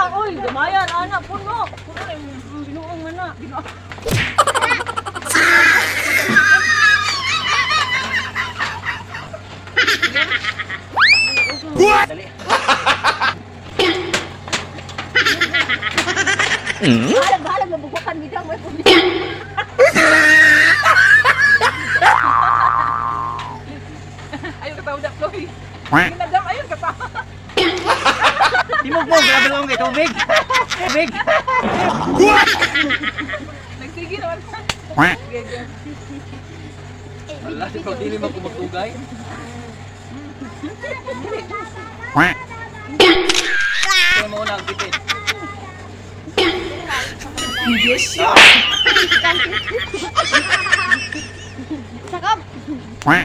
Oy, gamayan ana puno. Puno na yung binuong ana. Binuong. Dali. Bahalag, bahalag, mabubukan bitaw mo. Ayun katawa da, Chloe. Ginagam, ayun katawa. Timog mo, grabe lang kay tubig. Tubig. Nagsige naman. Sige, sige. Wala, si dili man ko magtugay. Kaya mo na ang tipid. Sakap. Uy.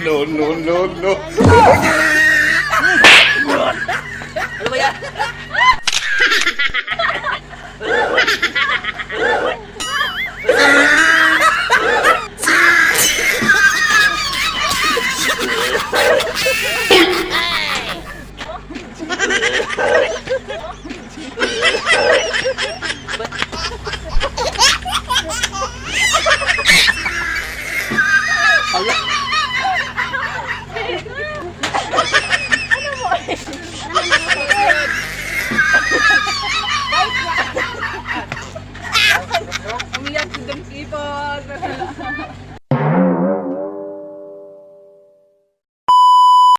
No, no, no, no.